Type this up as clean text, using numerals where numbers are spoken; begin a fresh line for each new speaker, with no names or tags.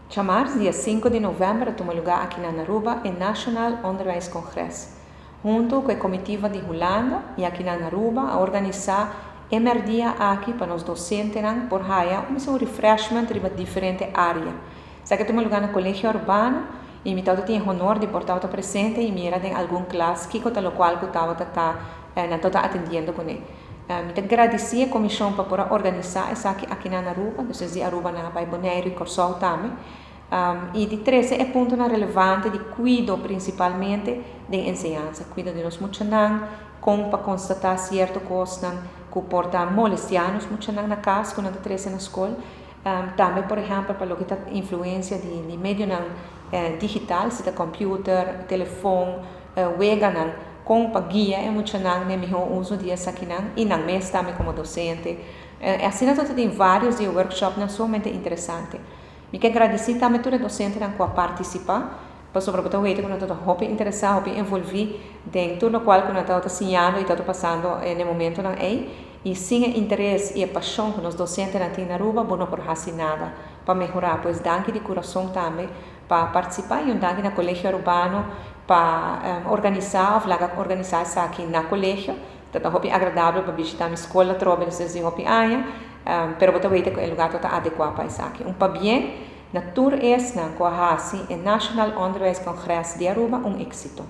Djamars, dia 5 di november, a tuma luga aki na Aruba e Nationaal Onderwijscongres. Hunto cu e comitiva di Hulanda y aki na Aruba a organisa e dia aki pa nos docentenan por haya un refreshment riba diferente area. Esaki a tuma luga na Colegio Arubano y mi tabatin honor di por ta presente y mira den algun klas kico ta locual cu tabata ta nan ta atendiendo cune. Mi ta gradici e comision pa por organisa esaki aki na Aruba, dus di Aruba nan a bay Bonaire y Corsou tambe. Y di trece e punto relevante di cuido, principalmente di enseñansa, cuido di nos muchanan, con pa constata cierto cos cu por ta molestia nos muchanan na cas, cu nan ta trece na scol. Tambe, por ehempel, pa loke ta influencia di medio digital, sea computer, telefon, weganan, con pa guia e muchanan den miho uso di esakinan y nan mes tambe como docente. Asina nan tin varios di workshop nan sumamente interesante. Mi kier gradici tambe tur e docentenan cu a participa, pasobra bo ta weten cu nan ta hopi interesa, hopi envolvi den tur locual cu nan ta siñando y ta pasando na momentonan ey. Y sin interes y pasion cu nos docentenan tin na Aruba, bo no por haci nada pa mehora. Pues danki di curason tambe pa participa y un danki na Colegio Arubano pa organisa of laga organisa esaki na colegio. Ta hopi agradabel pa bishita mi scol atrobe despues di hopi aña, pero bo ta weten cu e luga ta adecua pa esaki. Un pabien na tur esnan cu a haci e Nationaal Onderwijscongres di Aruba un exito.